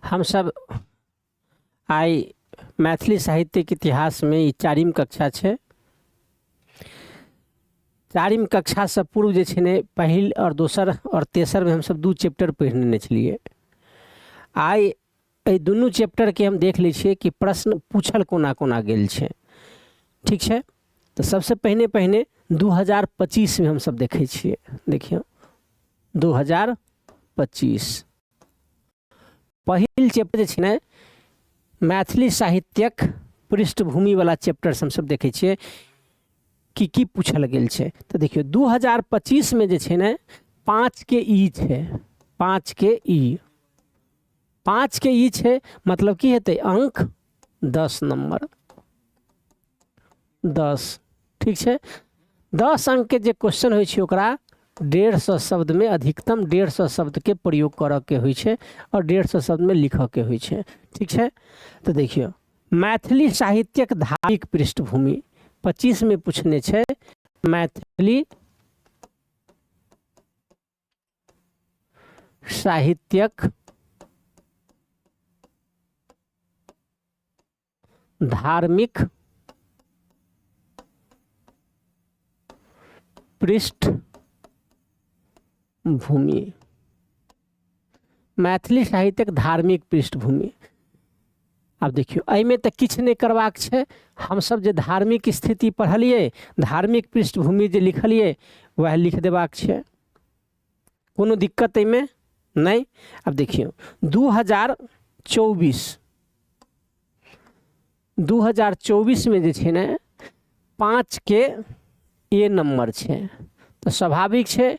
हमसब आइ मैथिली साहित्यके इतिहासमे ई चारिम कक्षा छै। चारिम कक्षासँ पूर्व जे छै ने पहिल आओर दोसर आओर तेसरमे हमसब 2 चैप्टर पढ़ि लेने छलियै। आइ एहि दुनू चैप्टरके हम देख लै छियै कि प्रश्न पूछल कोना कोना गेल छै। ठीक छै, तऽ सबसँ पहिने पहिने 2025मे हमसब देखै छियै। देखियौ 2025 पहिल चैप्टर जे छै ने मैथिली साहित्यक पृष्ठभूमिवला चैप्टर हमसब देखै छियै कि की पूछल गेल छै। तऽ देखियौ 2025मे जे छै ने 5 के ई छै, 5 के ई, 5 के ई छै, मतलब की हेतै अंक 10 नम्बर 10। ठीक छै, 10 अंकके जे क्वेश्चन होइ छै ओकरा 150 शब्दमे, अधिकतम 150 शब्दके प्रयोग करऽके होइ छै आओर 150 शब्दमे लिखऽके होइ छै। ठीक छै, तऽ देखियौ मैथिली साहित्यक धार्मिक पृष्ठभूमि 25मे पूछने छै। मैथिली साहित्यक धार्मिक पृष्ठभूमि, मैथिली साहित्यक धार्मिक पृष्ठभूमि। आब देखियौ एहिमे तऽ किछु नहि करबाक छै, हमसब जे धार्मिक स्थिति पढ़लियै, धार्मिक पृष्ठभूमि जे लिखलियै वएह लिख देबाक छै, कोनो दिक्कत एहिमे नहि। आब देखियौ 2024मे जे छै ने 5 के ए नम्बर छै, तऽ स्वाभाविक छै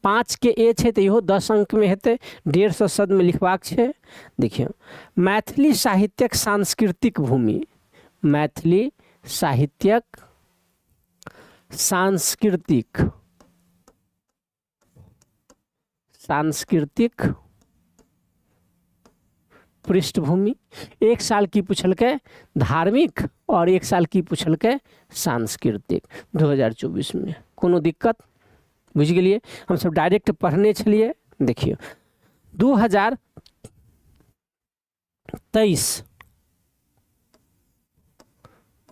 5 के ए छै तऽ इहो 10 अंकमे हेतै, 150 शब्दमे लिखबाक छै। देखियौ मैथिली साहित्यक सांस्कृतिक भूमि, मैथिली साहित्यक सांस्कृतिक, सांस्कृतिक पृष्ठभूमि। एक साल की पूछलकै धार्मिक और एक साल की पूछलकै सांस्कृतिक 2024 में। कोनो दिक्कत बुझि गेलियै, हमसब डायरेक्ट पढ़ने छलियै। देखियौ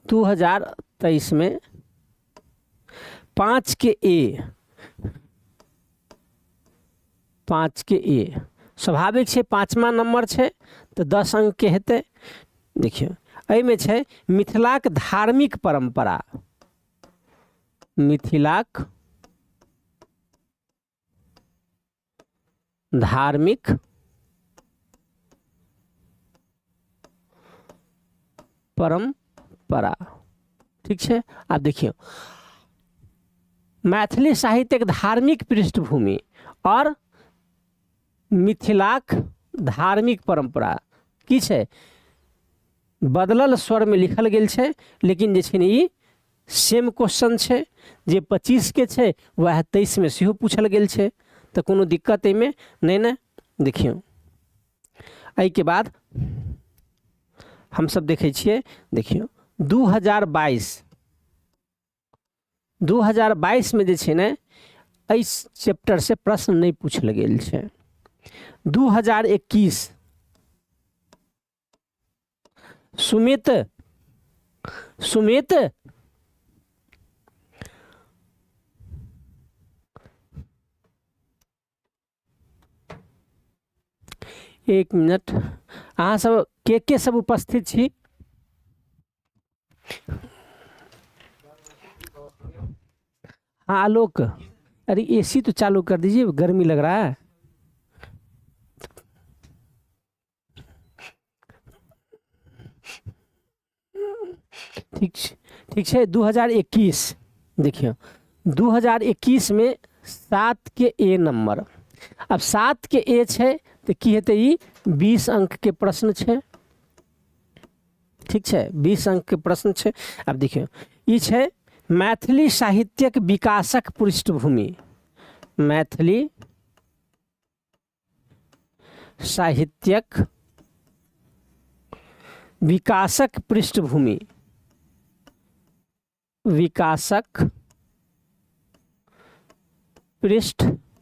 2023 में 5 के ए, 5 के ए स्वाभाविक छै 5वां नम्बर छै तऽ 10 अंक के हेतै। देखियौ एहिमे छै मिथिलाक धार्मिक परम्परा, मिथिलाक धार्मिक परम्परा। ठीक छै, आब देखियौ मैथिली साहित्यक धार्मिक पृष्ठभूमि और मिथिलाक धार्मिक परम्परा की छै, बदलल स्वरमे लिखल गेल छै, लेकिन जे छै ने ई सेम क्वेश्चन छै, जे 25 के छै वएह 23 मे सेहो पूछल गेल छै, तऽ कोनो दिक्कत एहिमे नहि ने। देखियौ एहिके बाद हमसब देखै छियै, देखियौ 2022 मे जे छै ने एहि चैप्टर से प्रश्न नहि पूछल गेल छै। 2021 सुमित, सुमित एक मिनट, अहाँ सब के सब उपस्थित छी? हाँ आलोक, अरे एसी तो चालू कर दीजिए, गर्मी लग रहा है। ठीक छै, ठीक छै। 2021 देखियौ 2021 में 7 के ए नम्बर, अब 7 के ए छै तऽ की हेतै, ई 20 अंक के प्रश्न छै। ठीक छै, 20 अंक के प्रश्न छै। आब देखियौ ई छै मैथिली साहित्यक विकासक पृष्ठभूमि, मैथिली साहित्यक विकासक पृष्ठभूमि, विकासक पृष्ठभूमि।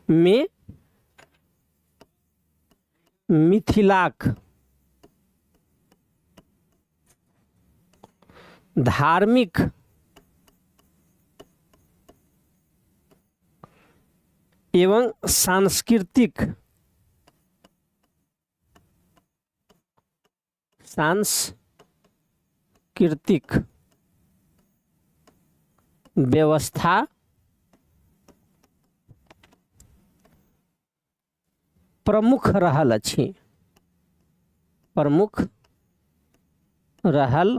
मे मिथिलाक धार्मिक एवं सांस्कृतिक सांस्कृतिक व्यवस्था प्रमुख रहल अछि, प्रमुख रहल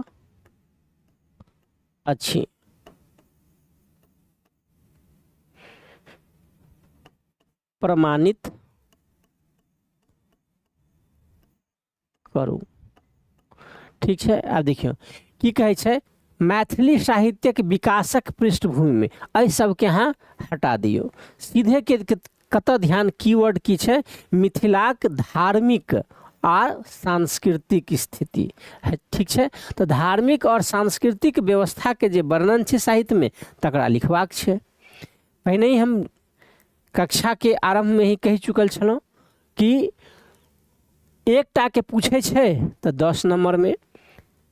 अछि। प्रमाणित करू। ठीक छै, आब देखियौ की कहै छै, मैथिली साहित्यक विकासक पृष्ठभूमिमे, एहि सबके अहाँ हटा दियौ। सीधे के कतऽ ध्यान, कीवर्ड की छै, मिथिलाक धार्मिक आ सांस्कृतिक स्थिति। ठीक छै, तऽ धार्मिक आओर सांस्कृतिक व्यवस्थाके जे वर्णन छै साहित्यमे तकरा लिखबाक छै। पहिने ही हम कक्षाके आरम्भमे ही कहि चुकल छलहुँ कि एकटाके पूछै छै तऽ 10 नम्बरमे,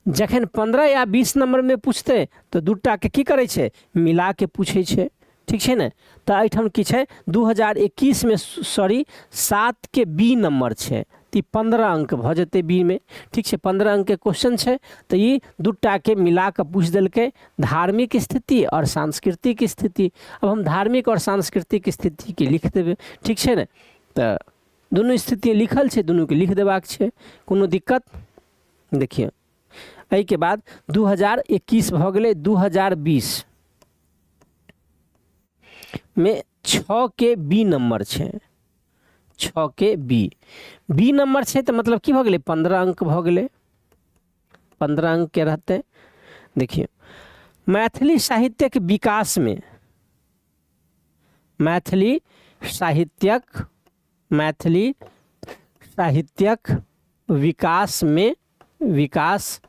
जखन 15 या 20 नम्बरमे पूछतै तऽ दूटाके की करै छै, मिलाके पूछै छै। ठीक छै ने, तऽ एहिठाम की छै 2021 मे सॉरी 7 के बी नम्बर छै, तऽ ई 15 अंक भऽ जेतै बी मे। ठीक छै, 15 अंकके क्वेश्चन छै, तऽ ई दूटाके मिला कऽ पूछि देलकै, धार्मिक स्थिति आओर सांस्कृतिक स्थिति। अब हम धार्मिक आओर सांस्कृतिक स्थितिके लिख देबै। ठीक छै ने, तऽ दुनू स्थिति लिखल छै, दुनूके लिख देबाक छै, कोनो दिक्कत। देखियौ एहिके बाद 2021 भऽ गेलै, 2020 मे 6 के बी नम्बर छै, 6 के बी, बी नम्बर छै तऽ मतलब की भऽ गेलै, 15 अंक भऽ गेलै, 15 अंक के रहतै। देखियौ मैथिली साहित्यक विकासमे, मैथिली साहित्यक, मैथिली साहित्यक विकासमे, विकासमे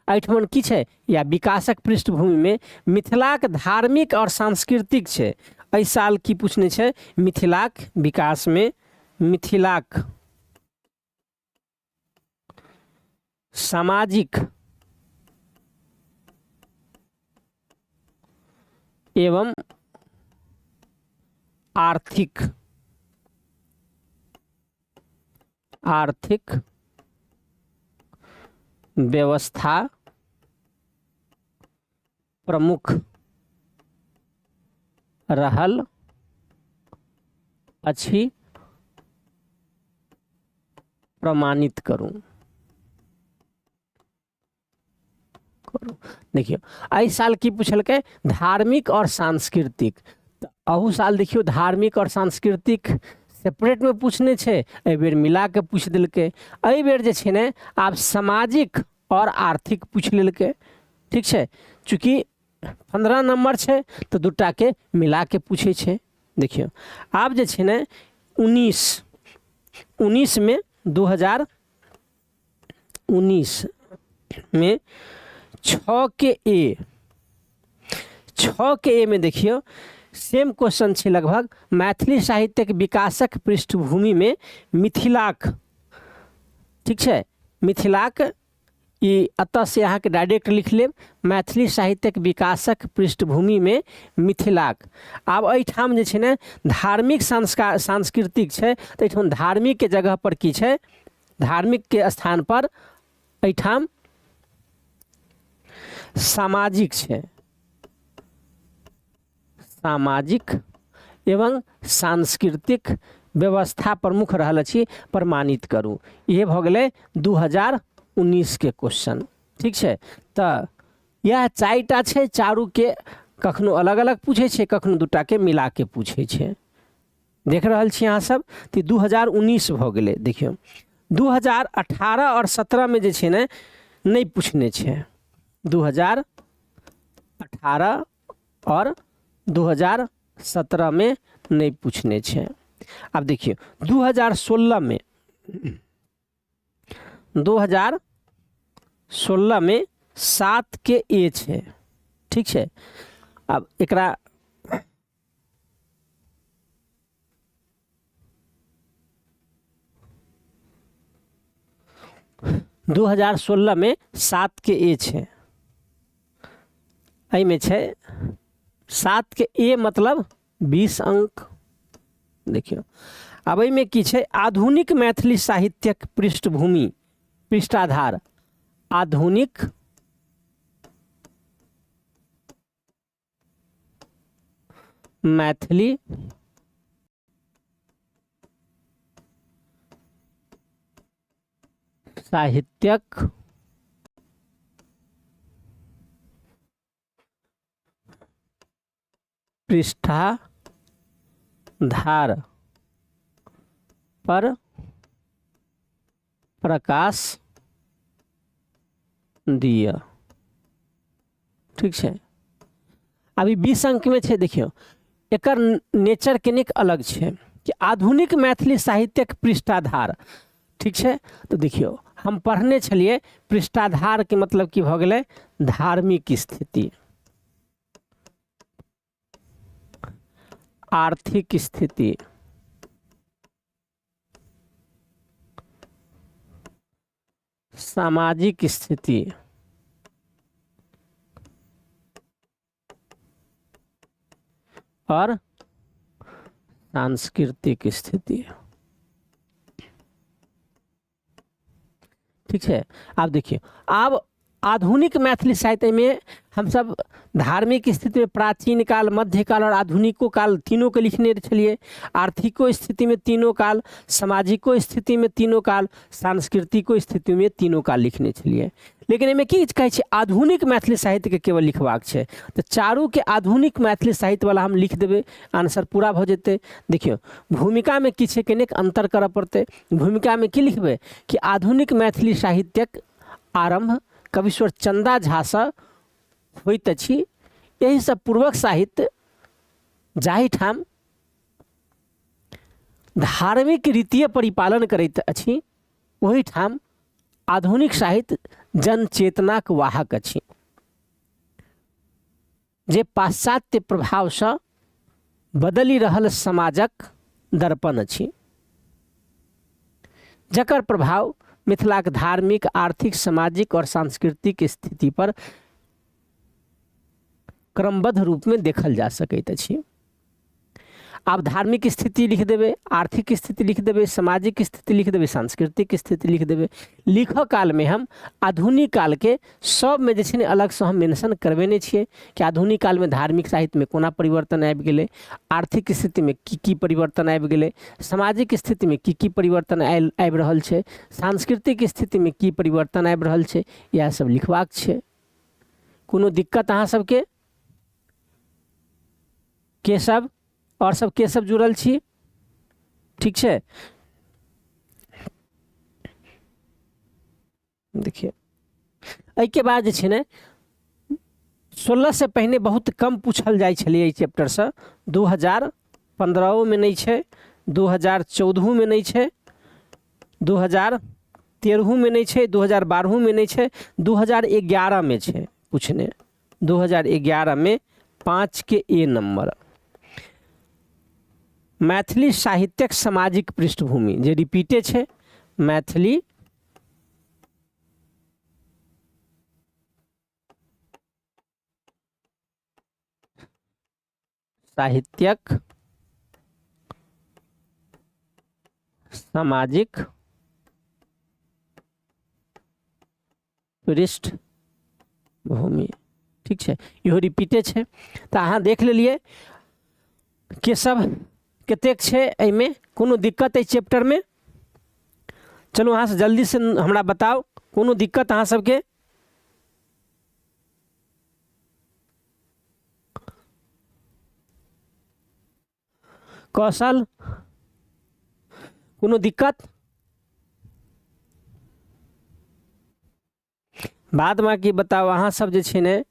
एहिठमन की छै, या विकासक पृष्ठभूमिमे मिथिलाक धार्मिक आओर सांस्कृतिक छै। एहि साल की पूछने छै, मिथिलाक विकासमे मिथिलाक सामाजिक एवं आर्थिक, आर्थिक व्यवस्था प्रमुख रहल अछि, प्रमाणित करू। करू। देखियौ एहि साल की पूछलकै, धार्मिक आओर सांस्कृतिक। तऽ अहू साल देखियौ धार्मिक आओर सांस्कृतिक सेपरेटमे पूछने छै, एहि बेर मिला कऽ पूछि देलकै। एहि बेर जे छै ने आब सामाजिक आओर आर्थिक पूछि लेलकै। ठीक छै, चूँकि 15 नम्बर छै तऽ दूटाके मिला के पूछै छै। देखियौ आब जे छै ने 19 मे 2019 मे 6 के ए, 6 के ए में देखियौ सेम क्वेश्चन छै लगभग, मैथिली साहित्यक विकासक पृष्ठभूमिमे मिथिलाक, ठीक छै, मिथिलाक, ई एतऽसँ अहाँके डायरेक्ट लिख लेब, मैथिली साहित्यक विकासक पृष्ठभूमिमे मिथिलाक। आब एहिठाम जे छै ने धार्मिक संस्कार सांस्कृतिक छै, तऽ एहिठाम धार्मिकके जगहपर की छै, धार्मिकके स्थानपर एहिठाम सामाजिक छै, सामाजिक एवं सांस्कृतिक व्यवस्था प्रमुख रहल अछि, प्रमाणित करू। इहे भऽ गेलै 2019 के क्वेश्चन। ठीक छै, तऽ इएह 4टा छै, चारूके कखनो अलग अलग पूछै छै, कखनो दूटाके मिलाके पूछै छै। देख रहल छी अहाँ सब, तऽ 2019 भऽ गेलै। देखियौ 2018 आओर 17 मे जे छै ने नहि पूछने छै, 2018 आओर 2017 मे नहि पूछने छै। आब देखियौ 2016 मे, 2016 मे 7 के ए छै। ठीक छै, आब एकरा 2016 मे 7 के ए छै, एहिमे छै 7 के ए मतलब 20 अंक। देखियौ आब एहिमे की छै, आधुनिक मैथिली साहित्यक पृष्ठभूमि पृष्ठाधार, आधुनिक मैथिली साहित्यक पृष्ठाधार पर प्रकाश दिअ। ठीक छै, अभी 20 अंक में छै। देखियौ एकर नेचर कनिक अलग छै कि आधुनिक मैथिली साहित्यक पृष्ठाधार। ठीक छै, तऽ देखियौ हम पढ़ने छलियै पृष्ठाधारके मतलब की भऽ गेलै, धार्मिक स्थिति, आर्थिक स्थिति, सामाजिक स्थिति, और सांस्कृतिक स्थिति। ठीक है, आब देखिए आब आधुनिक मैथिली साहित्य में हम सब धार्मिक स्थिति में प्राचीन काल, मध्यकाल और आधुनिको काल तीनों के लिखने छलिए। आर्थिको स्थिति में तीनों काल, सामाजिको स्थिति में तीनों काल, सांस्कृतिको स्थिति में तीनों काल लिखने छलिए। लेकिन एहिमे की कहै छै, आधुनिक मैथिली साहित्यके केवल लिखबाक छै, तऽ चारूके आधुनिक मैथिली साहित्यवला हम लिख देबै, आंसर पूरा भऽ जेतै। देखियौ भूमिकामे की छै, कनिक अन्तर करऽ पड़तै। भूमिकामे की लिखबै कि आधुनिक मैथिली साहित्यक आरम्भ कवीश्वर चन्दा झासँ होइत अछि। एहिसँ पूर्वक साहित्य जाहिठाम धार्मिक रीतिय परिपालन करैत अछि, ओहिठाम आधुनिक साहित्य जनचेतनाक वाहक अछि, जे पाश्चात्य प्रभावसँ बदलि रहल समाजक दर्पण अछि, जकर प्रभाव मिथिलाक धार्मिक, आर्थिक, सामाजिक और सांस्कृतिक स्थिति पर क्रमबद्ध रूपमे देखल जा सकैत अछि। आब धार्मिक स्थिति लिख देबै, आर्थिक स्थिति लिख देबै, सामाजिक स्थिति लिख देबै, सांस्कृतिक स्थिति लिख देबै। लिखऽ कालमे हम आधुनिक कालके सबमे जे छै ने अलगसँ हम मेंशन करबेने छियै कि आधुनिक कालमे धार्मिक साहित्यमे कोना परिवर्तन आबि गेलै, आर्थिक स्थितिमे की की परिवर्तन आबि गेलै, सामाजिक स्थितिमे की की परिवर्तन आयल आबि रहल छै, सांस्कृतिक स्थितिमे की परिवर्तन आबि रहल छै, इएह सब लिखबाक छै। कोनो दिक्कत अहाँ सबके? के सब आओर सब के सब जुड़ल छी? ठीक छै, देखियौ एहिके बाद जे छै ने 16 से पहिने बहुत कम पूछल जाइ छलै एहि चैप्टरसँ। 2015 मे नहि छै, 2014 मे नहि छै, 2013 मे नहि छै, 2012 मे नहि छै, 2011 मे छै पूछने। 2011 मे 5 के ए नंबर। मैथिली साहित्यक सामाजिक पृष्ठभूमि जे रिपीटे छै, मैथिली साहित्यक सामाजिक पृष्ठभूमि। ठीक छै, इहो रिपीटे छै। तऽ अहाँ देख लेलियै के सब कतेक छै एहिमे, कोनो दिक्कत एहि चैप्टरमे? चलू अहाँ से जल्दी से हमरा बताउ, कोनो दिक्कत अहाँ सबके? कौशल, कोनो दिक्कत? बाद बाकी बताउ। अहाँ सब जे छै ने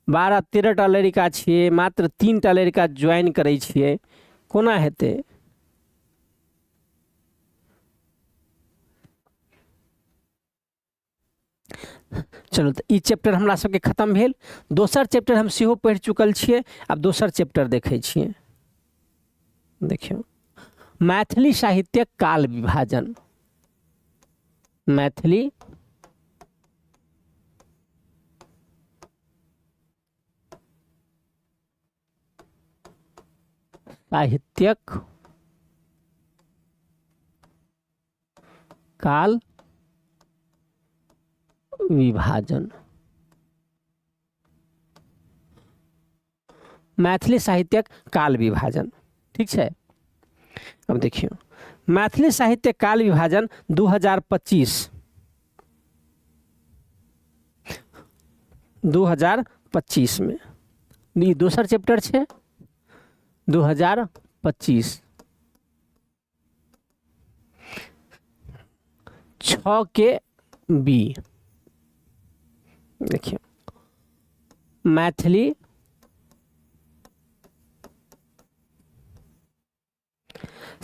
12-13 टा लड़िका छियै, मात्र 3 टा लड़िका ज्वाइन करै छियै, कोना हेतै? चलू तऽ ई चैप्टर हमरा सबके खतम भेल। दोसर चैप्टर हम सेहो पढ़ि चुकल छियै, आब दोसर चैप्टर देखै छियै। देखियौ मैथिली साहित्यक काल विभाजन, मैथिली साहित्यक काल विभाजन, मैथिली साहित्यक काल विभाजन। ठीक छै, अब देखियौ मैथिली साहित्य काल विभाजन 2025 2025 में ई दोसर चैप्टर छै 2025 6 के बी। देखियौ मैथिली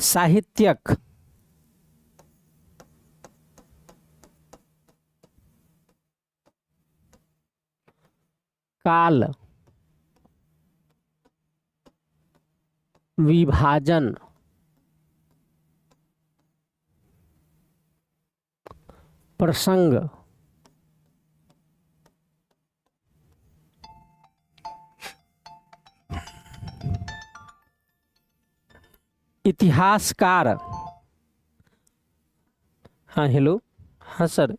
साहित्यक काल विभाजन प्रसंग इतिहासकार। हाँ हेलो, हाँ सर,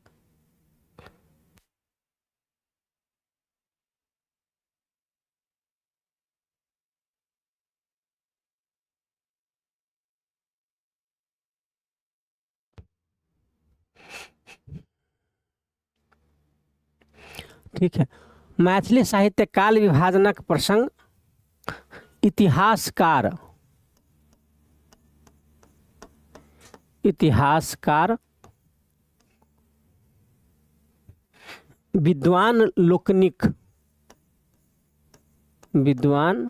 ठीक है। मैथिली साहित्य काल विभाजनक प्रसंग इतिहासकार, इतिहासकार विद्वान लोकनिक, विद्वान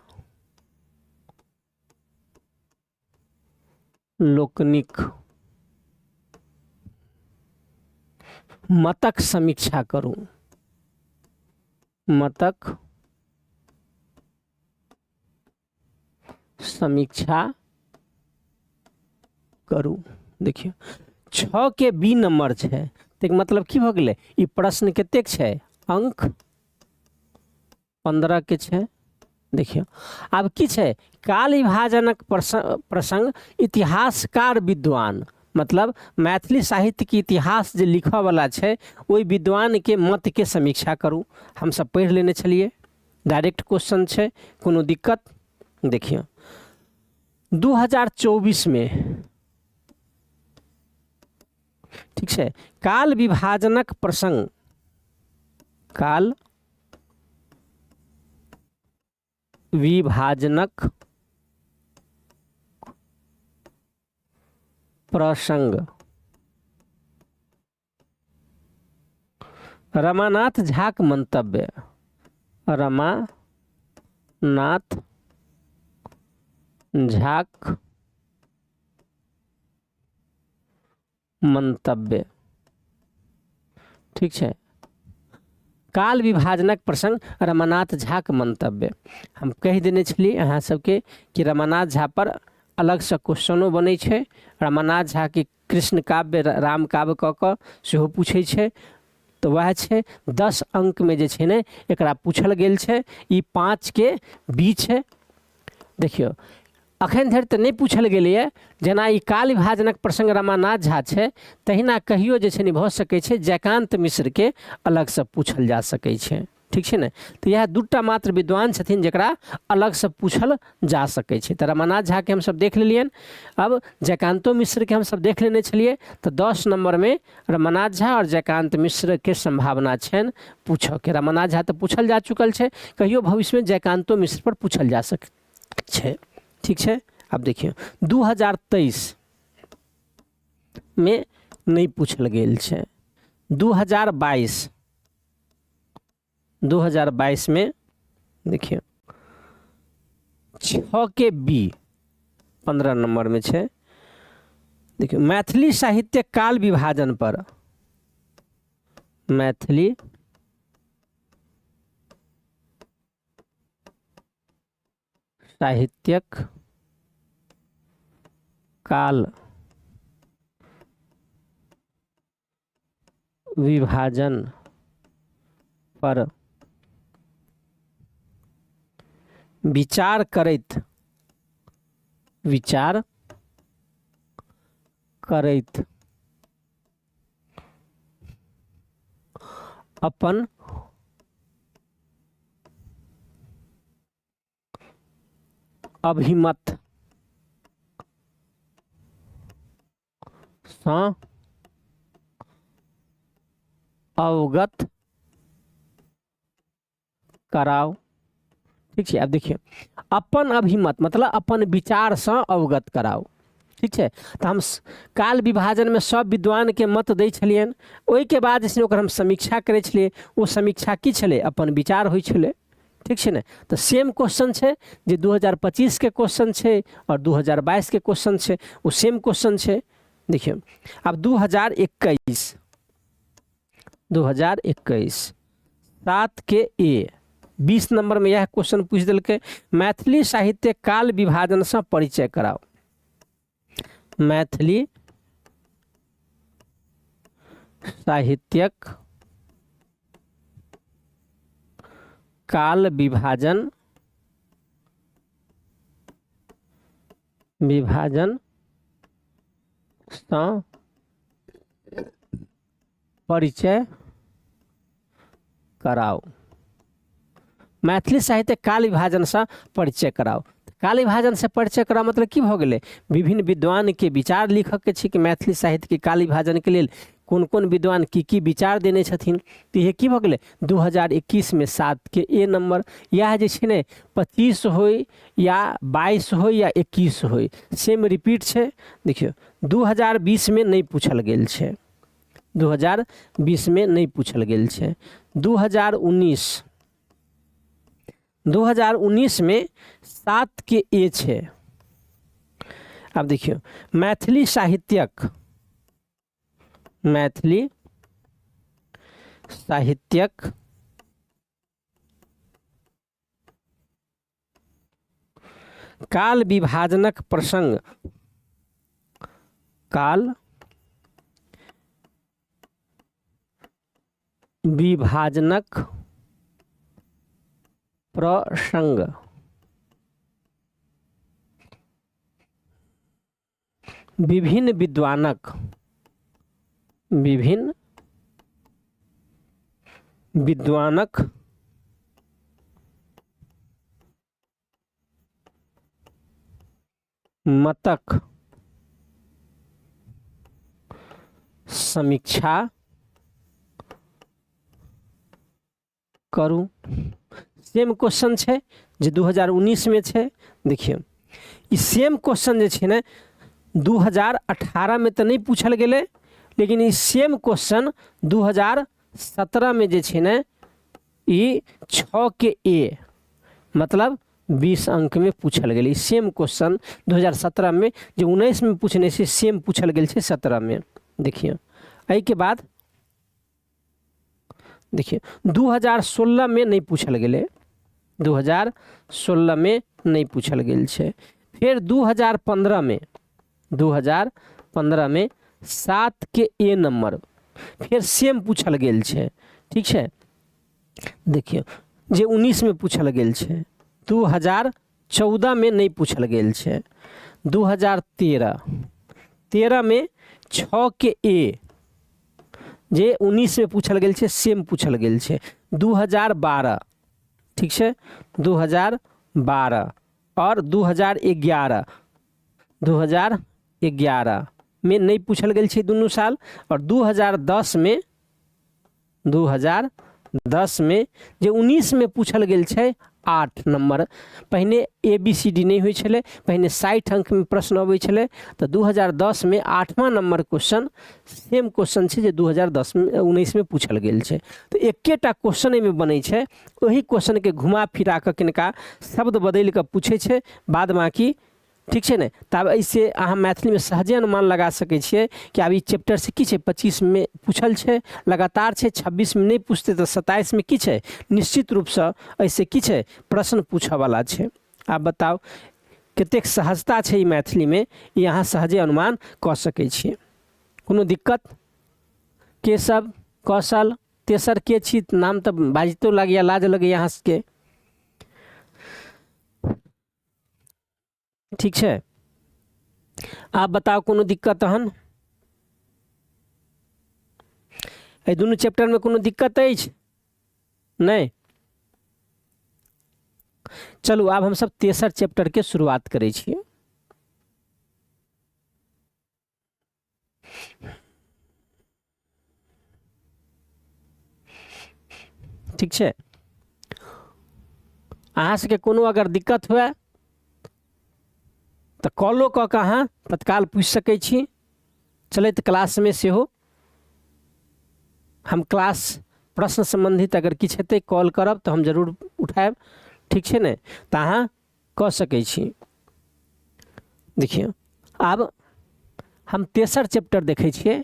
लोकनिक मतक समीक्षा करू, मतक समीक्षा करू। देखियौ 6 के बी नंबर छै, तक मतलब की भऽ गेलै, ई प्रश्न कतेक छै, अंक 15 के छै। देखियौ आब की छै, काल विभाजनक प्रसंग इतिहासकार विद्वान, मतलब मैथिली साहित्य के इतिहास जे लिखऽ वाला छै ओहि विद्वान के मत के समीक्षा करू। हमसब पढ़ि लेने छलियै, डायरेक्ट क्वेश्चन छै, कोनो दिक्कत। देखियौ 2024 में, ठीक छै, काल विभाजनक प्रसंग, काल विभाजनक प्रसंग रमानाथ झाक मंतव्य, रमानाथ झाक मंतव्य। ठीक छै, काल विभाजनक प्रसंग रमानाथ झाक मंतव्य। हम कहि देने छलियै अहाँ सबके कि रमानाथ झा पर अलगसँ क्वेश्चनो बनै छै, रमानाथ झाके कृष्ण काव्य राम काव्य कऽ कऽ सेहो पूछै छै, तऽ वएह छै 10 अंकमे जे छै ने एकरा पूछल गेल छै। ई 5 के बी छै। देखियौ अखन धरि तऽ नहि पूछल गेलैए, जेना ई काल विभाजनक प्रसंग रमानाथ झा छै, तहिना कहियो जे छै ने भऽ सकै छै जयकान्त मिश्रके अलगसँ पूछल जा सकै छै। ठीक छै ने, तऽ इएह दूटा मात्र विद्वान छथिन जकरा अलगसँ पूछल जा सकै छै। तऽ रमानाथ झाके हमसब देख लेलियनि, अब जयकान्तो मिश्रके हमसब देख लेने छलियै। तऽ 10 नम्बरमे रमानाथ झा आओर जयकान्त मिश्रके सम्भावना छनि पूछऽके। रमानाथ झा तऽ पूछल जा चुकल छै, कहियो भविष्यमे जयकान्तो मिश्र पर पूछल जा सकै छै। ठीक छै, आब देखियौ 2023 मे नहि पूछल गेल छै। 2022 में देखियौ 6 के बी 15 नंबर में छै। देखियौ मैथिली साहित्य काल विभाजन पर, मैथिली साहित्यक काल विभाजन पर विचार करैत विचार करैत अपन अभिमत सँ अवगत कराउ। ठीक छै, आब देखियौ अपन अभिमत मतलब अपन विचारसँ अवगत कराउ। ठीक छै, तऽ हम काल विभाजनमे सब विद्वानके मत दै छलियनि, ओहिके बाद जे छै ओकर हम समीक्षा करै छलियै। ओ समीक्षा की छलै? अपन विचार होइ छलै। ठीक छै ने, तऽ सेम क्वेश्चन छै जे 2025 के क्वेश्चन छै आओर 2022 के क्वेश्चन छै, ओ सेम क्वेश्चन छै। देखियौ आब 2021 7 के ए 20 नंबर में यह क्वेश्चन पूछ देलकै, मैथिली साहित्य काल विभाजन से परिचय कराओ। मैथिली साहित्यक काल विभाजन विभाजन सँ परिचय कराउ। मैथिली साहित्य काल विभाजनसँ परिचय कराउ। काल विभाजनसँ परिचय कराउ मतलब की भऽ गेलै? विभिन्न विद्वानके विचार लिखऽके छै कि मैथिली साहित्यके काल विभाजनके लेल कोन कोन विद्वान की की विचार देने छथिन। तऽ इहे की भऽ गेलै 2021 मे 7 के ए नंबर। इएह जे छै ने 25 होइ या 22 होइ या 21 होइ, सेम रिपीट छै। देखियौ 2020 मे नहि पूछल गेल छै, 2020 मे नहि पूछल गेल छै। 2019 मे 7 के ए छै। आब देखियौ मैथिली साहित्यक, मैथिली साहित्यक काल विभाजनक प्रसंग, काल विभाजनक प्रसंग विभिन्न विद्वानक, विभिन्न विद्वानक मतक समीक्षा करू। सेम क्वेश्चन छै जे 2019 मे छै। देखियौ ई सेम क्वेश्चन जे छै ने 2018 मे तऽ नहि पूछल गेलै, लेकिन ई सेम क्वेश्चन 2017 मे जे छै ने ई 6 के ए मतलब 20 अंक में पूछल गेलै। ई सेम क्वेश्चन 2017 में जे 19 में पूछने छै सेम पूछल गेल छै 17 में। देखियौ एहिके बाद देखियौ 2016 में नहि पूछल गेलै, 2016 में नहि पूछल गेल छै। फेर 2015 में, 2015 में 7 के ए नंबर फेर सेम पूछल गेल छै। ठीक छै, देखियौ जे 19 में पूछल गेल छै, 2014 में नहि पूछल गेल छै। 2013 में 6 के ए जे 19 में पूछल गेल छै सेम पूछल गेल छै। 2012, ठीक छै, 2012 और 2011 में नहि पूछल गेल छै दुनू साल। और 2010 में, 2010 में जे 19 में पूछल गेल छै 8 नंबर। पहिने ए बी सी डी नहि होइ छलै, पहिने 60 अंक में प्रश्न अबै छलै। तऽ 2010 में 8वां नंबर क्वेश्चन सेम क्वेश्चन छै जे 2010 में, 19 में पूछल गेल छै। तऽ एकेटा क्वेश्चन एहिमे बनै छै, ओही क्वेश्चनके घुमा फिरा कऽ किनका शब्द बदलि कऽ पूछै छै, बाद बाँकी ठीक छै ने। तऽ आब एहिसँ अहाँ मैथिलीमे सहजे अनुमान लगा सकै छियै कि आब ई चैप्टरसँ की छै, 25 मे पूछल छै, लगातार छै, 26 मे नहि पूछतै तऽ 27 मे की छै, निश्चित रूपसँ एहिसँ की छै प्रश्न पूछऽवला छै। आब बताउ कतेक सहजता छै ई मैथिलीमे, ई अहाँ सहजे अनुमान कऽ सकै छियै। कोनो दिक्कत? केशव, कौशल, तेसर के छी नाम तऽ बाजितो लगैए, लाज लगैए अहाँ सबके। ठीक छै, आब बताउ कोनो दिक्कत तहन? एहि दुनू चैप्टरमे कोनो दिक्कत अछि? नहि। चलू आब हमसब तेसर चैप्टरके शुरुआत करै छियै। ठीक छै, अहाँ सबके कोनो अगर दिक्कत हुए तऽ कॉलो कऽ कऽ अहाँ तत्काल पूछि सकै छी। चलैत क्लासमे सेहो हम क्लास प्रश्न सम्बन्धित अगर किछु हेतै कॉल करब तऽ हम जरूर उठायब। ठीक छै ने, तऽ अहाँ कऽ सकै छी। देखियौ आब हम तेसर चैप्टर देखै छियै,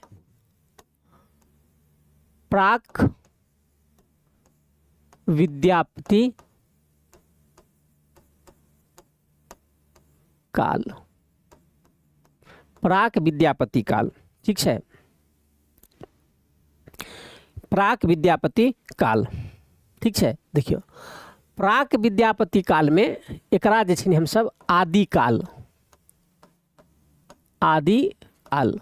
प्राक विद्यापति काल। प्राक विद्यापति काल, ठीक छै, प्राक विद्यापति काल, ठीक छै। देखियौ प्राक विद्यापति कालमे एकरा जे छै ने हमसब आदिकाल, आदिकाल,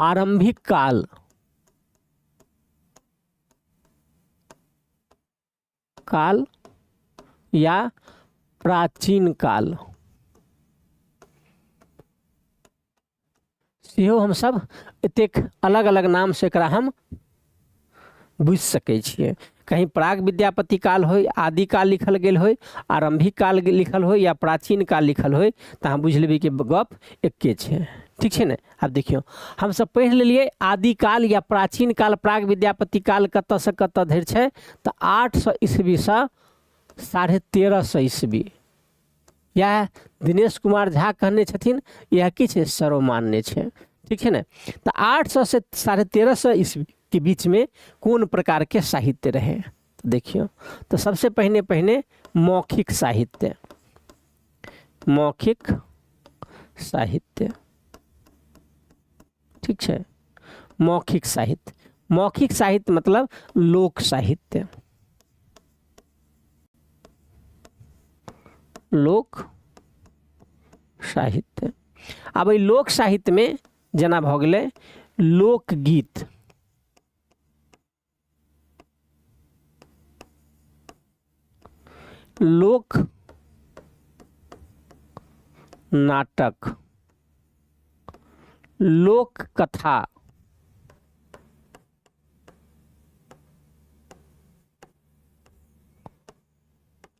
आरंभिक काल, काल या प्राचीन काल सेहो हमसब एतेक अलग अलग नामसँ एकरा हम बुझि सकै छियै। कहीं प्राग विद्यापति काल होइ, आदिकाल लिखल गेल होइ, आरम्भिक काल लिखल होइ या प्राचीन काल लिखल होइ, तऽ अहाँ बुझि लेबै कि गप एक्के छै। ठीक छै ने। आब देखियौ हमसब पढ़ि लेलियै आदिकाल या प्राचीन काल, प्राग विद्यापति काल कतऽसँ कतऽ धरि छै, तऽ 800 ईस्वीसँ 1350 ईस्वी। इएह दिनेश कुमार झा कहने छथिन, इएह की छै, सर्वमान्य छै। ठीक छै ने। तऽ 800 से 1350 ईस्वी के बीचमे कोन प्रकारके साहित्य रहै, देखियौ तऽ सबसे पहिने पहिने मौखिक साहित्य, मौखिक साहित्य, ठीक छै, मौखिक साहित्य, मौखिक साहित्य मतलब लोक साहित्य, लोक साहित्य। आब एहि लोक साहित्यमे जेना भऽ गेलै लोकगीत, लोक नाटक, लोक कथा,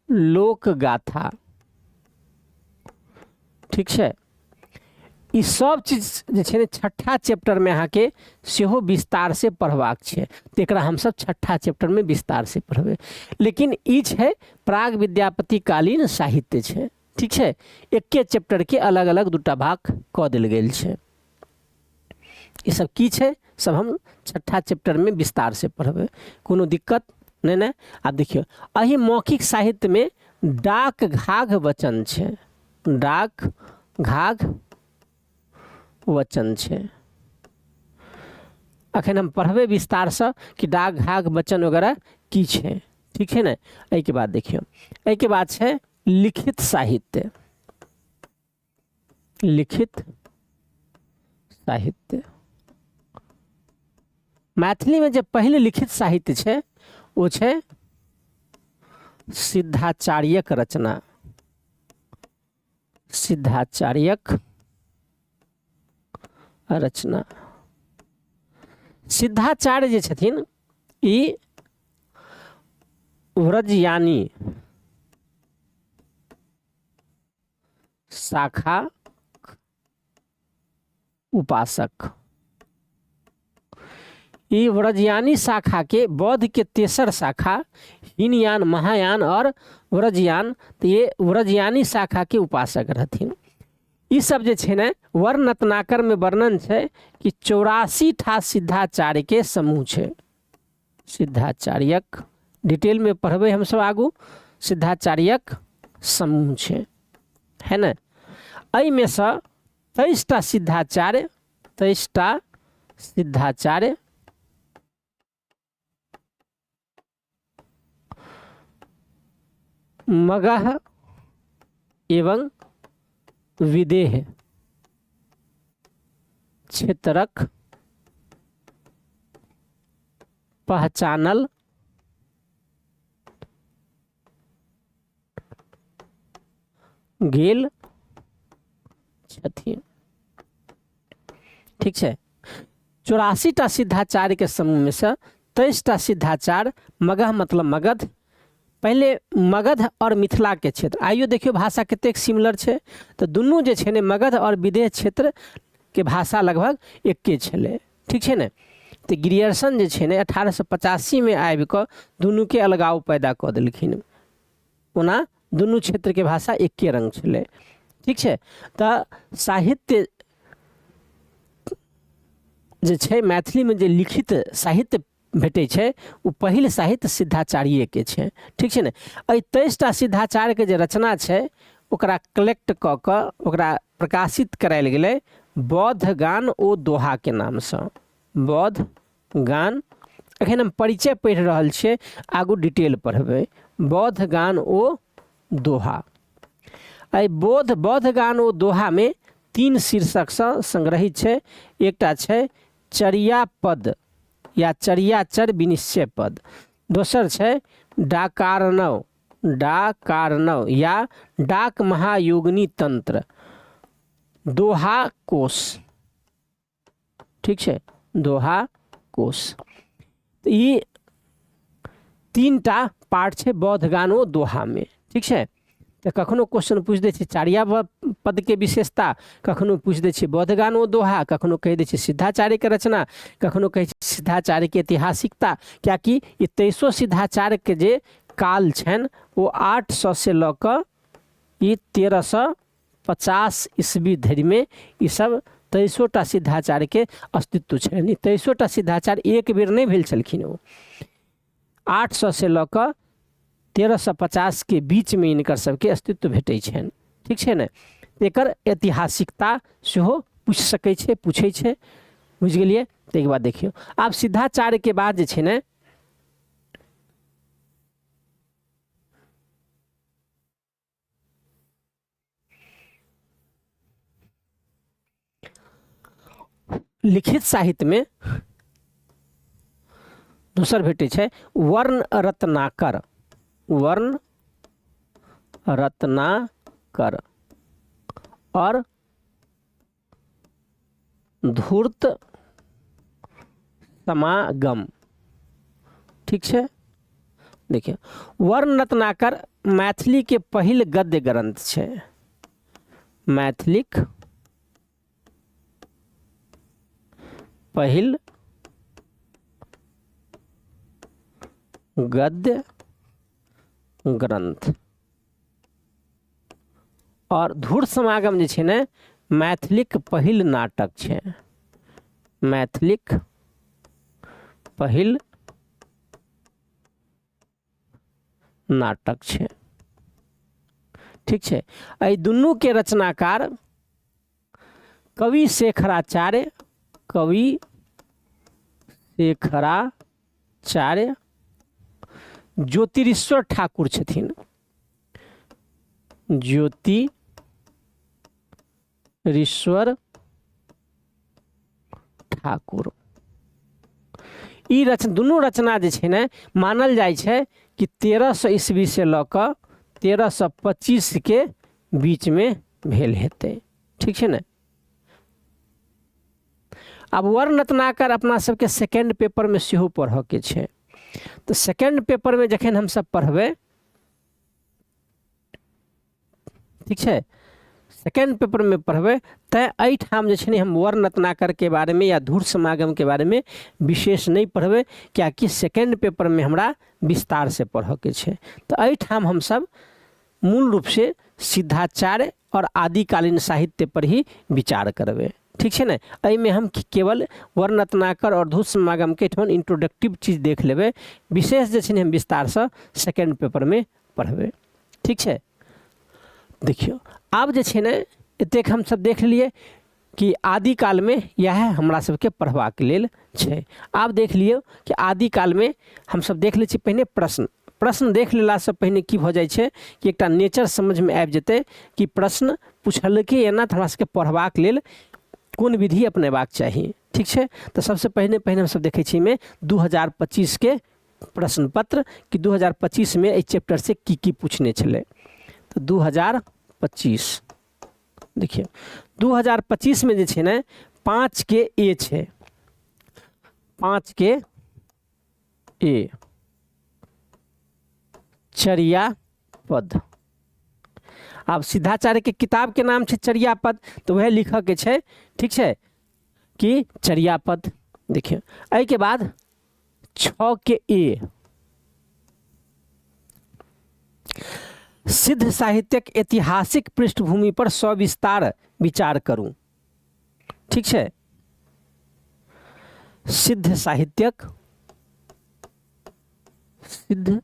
लोक गाथा, ठीक छै। ई सब चीज जे छै ने छठा चैप्टरमे अहाँके सेहो विस्तारसँ पढ़बाक छै, तऽ एकरा हमसब छठा चैप्टरमे विस्तारसँ पढ़बै। लेकिन ई छै प्राग विद्यापति कालीन साहित्य छै, ठीक छै। एके चैप्टरके अलग अलग दूटा भाग कऽ देल गेल छै। ई सब की छै सब हम छठा चैप्टरमे विस्तारसँ पढ़बै, कोनो दिक्कत नहि ने। आब देखियौ एहि मौखिक साहित्यमे डाक घाघ वचन छै, डाक घाघ वचन छै। अखन हम पढ़बै विस्तारसँ कि डाक घाघ वचन वगैरह की छै, ठीक छै ने। एहिके बाद देखियौ एहिके बाद छै लिखित साहित्य, लिखित साहित्य। मैथिलीमे जे पहिल लिखित साहित्य छै ओ छै सिद्धाचार्यक रचना, सिद्धाचार्यक रचना। सिद्धाचार्य जे छथिन ई व्रजयानी शाखा उपासक, ई व्रजयानी शाखा के बौद्ध के तेसर शाखा हीनयान, महायान और व्रजयान, तो ये व्रजयानी शाखा के उपासक रहथिन। ई सब जे छै ने वर्ण रत्नाकर में वर्णन छै कि 84 ठा सिद्धाचार्य के समूह छै। सिद्धाचार्यक डिटेल में पढ़बै हमसब आगू। सिद्धाचार्यक समूह छै, है ने। एहिमे सँ 23टा सिद्धाचार्य, 23टा सिद्धाचार्य मगह एवं विदेह क्षेत्रक पहचानल गेल छथिन। ठीक छै। 84टा सिद्धाचार्य के समूह में से 23टा सिद्धाचार्य मगह मतलब मगध, पहिले मगध और मिथिला के क्षेत्र, आइयो देखियौ भाषा कतेक सिमिलर छै, तऽ दुनू जे छै ने मगध और विदेह क्षेत्र के भाषा लगभग एके छलै। ठीक छै ने। तऽ ग्रियर्सन जे छै ने 1885मे आबि कऽ दुनूके अलगाव पैदा कऽ देलखिन। ओना दुनू क्षेत्रके भाषा एके रङ्ग छलै। ठीक छै। तऽ साहित्य जे छै मैथिलीमे जे लिखित साहित्य भेटै छै ओ पहिल साहित्य सिद्धाचार्यके छै। ठीक छै ने। एहि 23टा सिद्धाचार्यके जे रचना छै ओकरा कलेक्ट कऽ कऽ ओकरा प्रकाशित करायल गेलै बौद्ध गान ओ दोहाके नामसँ। बौद्ध गान, एखन हम परिचय पढ़ि रहल छियै, आगू डिटेल पढ़बै। बौद्ध गान ओ दोहा, एहि बौद्ध गान ओ दोहामे 3 शीर्षकसँ संग्रहित छै। एकटा छै चर्या पद या चर्याचर विनिश्चय पद, दोसर छै डाकारणव, डाकारणव या डाक महायोगिनी तंत्र, दोहा कोश। ठीक छै, दोहा कोश। तऽ ई 3टा पार्ट छै बौद्ध गान ओ दोहामे। ठीक छै। तऽ कखनो क्वेश्चन पूछि दै छै चारिया पदके विशेषता, कखनो पूछि दै छै बौद्ध गान ओ दोहा, कखनो कहि दै छै सिद्धाचार्यके रचना, कखनो कहै छै सिद्धाचार्यके ऐतिहासिकता, कियाकि ई 23 सिद्धाचार्यके जे काल छनि ओ 800 से लऽ कऽ ई 1350 ईस्वी धरिमे ई सब 23टा सिद्धाचार्यके अस्तित्व छनि। ई 23टा सिद्धाचार्य एक बेर नहि भेल छलखिन, ओ 800 से लऽ कऽ 1350 के बीचमे हिनकर सबके अस्तित्व भेटै छनि। ठीक छै ने। एकर ऐतिहासिकता सेहो पूछि सकै छै, पूछै छै। बुझि गेलियै। ताहिके बाद देखियौ आब सिद्धाचार्यके बाद जे छै ने लिखित साहित्यमे दोसर भेटै छै वर्ण रत्नाकर, वर्ण रत्नाकर और धूर्त समागम। ठीक छै। देखियौ वर्ण रत्नाकर मैथिली के पहिल गद्य ग्रंथ छै। मैथिलीक पहिल गद्य ग्रंथ। और धूर्त समागम जे छै ने मैथिलीक पहिल नाटक छै। मैथिलीक पहिल नाटक छै। ठीक छै। एहि दुनूके रचनाकार कवि शेखराचार्य, कवि शेखराचार्य ज्योतिरीश्वर ठाकुर छथिन। ज्योतिरीश्वर ठाकुर। ई दुनू रचना जे छै ने मानल जाइ छै कि 1300 ईस्वी से लऽ कऽ 1325 के बीचमे भेल हेतै। ठीक छै ने। आब वर्ण रत्नाकर अपना सबके सेकेंड पेपरमे सेहो पढ़ऽके छै। तऽ सेकेंड पेपरमे जखन हमसब पढ़बै, ठीक छै, सेकेंड पेपरमे पढ़बै, तैँ एहिठाम जे छै ने हम वर्ण रत्नाकरके बारेमे या धूर्त समागमके बारेमे विशेष नहि पढ़बै, किएकि सेकेंड पेपरमे हमरा विस्तारसँ पढ़ऽके छै। तऽ एहिठाम हमसब मूल रूपसँ सिद्धाचार्य आओर आदिकालीन साहित्य पर ही विचार करबै। ठीक छै ने। एहिमे हम केवल वर्ण रत्नाकर आओर धूर्त समागमके एहिठाम इंट्रोडक्टिव चीज देख लेबै, विशेष जे छै ने हम विस्तारसँ सेकेंड पेपरमे पढ़बै। ठीक छै। देखियौ आब जे छै ने एतेक हमसब देख लेलियै कि आदिकालमे इएह हमरा सबके पढ़बाक लेल छै। आब देख लियौ कि आदिकालमे हमसब देख लै छी पहिने प्रश्न। प्रश्न देख लेलासँ पहिने की भऽ जाइ छै कि एकटा नेचर समझमे आबि जेतै कि प्रश्न पुछलकै एना तऽ हमरा सबके पढ़बाक लेल कोन विधि अपनेबाक चाही। ठीक छै, तऽ सबसँ पहिने पहिने हमसब देखै छी एहिमे 2025 के प्रश्न पत्र कि 2025 में एहि चैप्टर से की की पूछने छलै। तऽ 2025 देखियौ, 2025 में जे छै ने 5 के ए छै, 5 के ए चरिया पद। आब सिद्धाचार्य के किताब के नाम छै चरिया पद, तऽ वएह लिखऽ के छै। ठीक छै कि चरिया पद। देखियौ एहिके बाद 6 के ए सिद्ध साहित्यक ऐतिहासिक पृष्ठभूमि पर सविस्तार विचार करू। ठीक छै, सिद्ध साहित्यक सिद्ध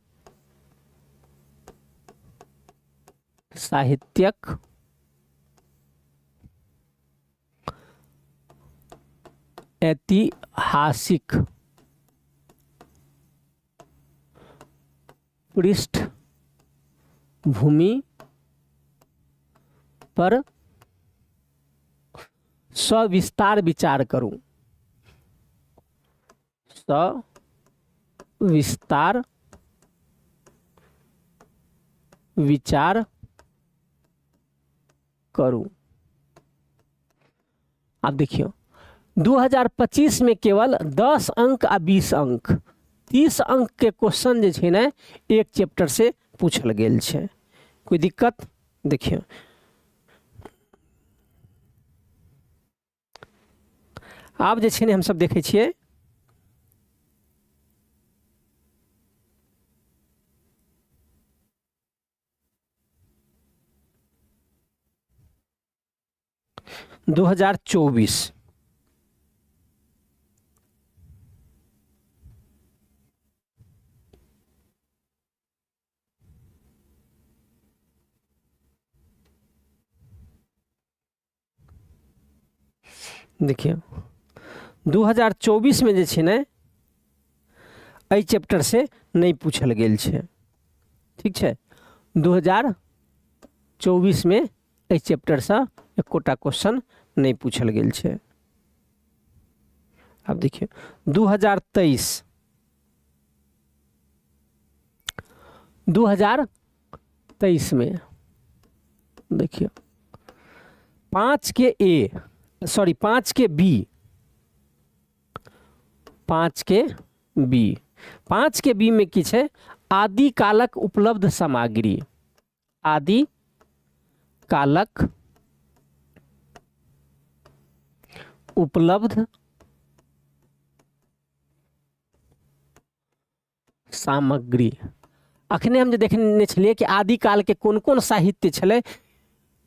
साहित्यक ऐतिहासिक पृष्ठभूमि पर सविस्तार विचार करू। सविस्तार विचार करू। आब देखियौ 2025 में केवल 10 अंक आ 20 अंक 30 अंक के क्वेश्चन जे छै ने एक चैप्टर से पूछल गेल छै। कोई दिक्कत? देखियौ आब जे छै ने हमसब देखै छियै 2024 देखियौ 2024 में जे छै ने एहि चैप्टर से नहि पूछल गेल छै। ठीक छै, 2024 में एहि चैप्टरसँ एकोटा क्वेश्चन नहि पूछल गेल छै। आब देखियौ 2023 में देखियौ 5 के ए सॉरी 5 के बी, 5 के बी, 5 के बी में की छै आदिकालक उपलब्ध सामग्री, आदि कालक उपलब्ध सामग्री। अखने हम जे देखने छलियै कि आदिकाल के कोन कोन साहित्य छलै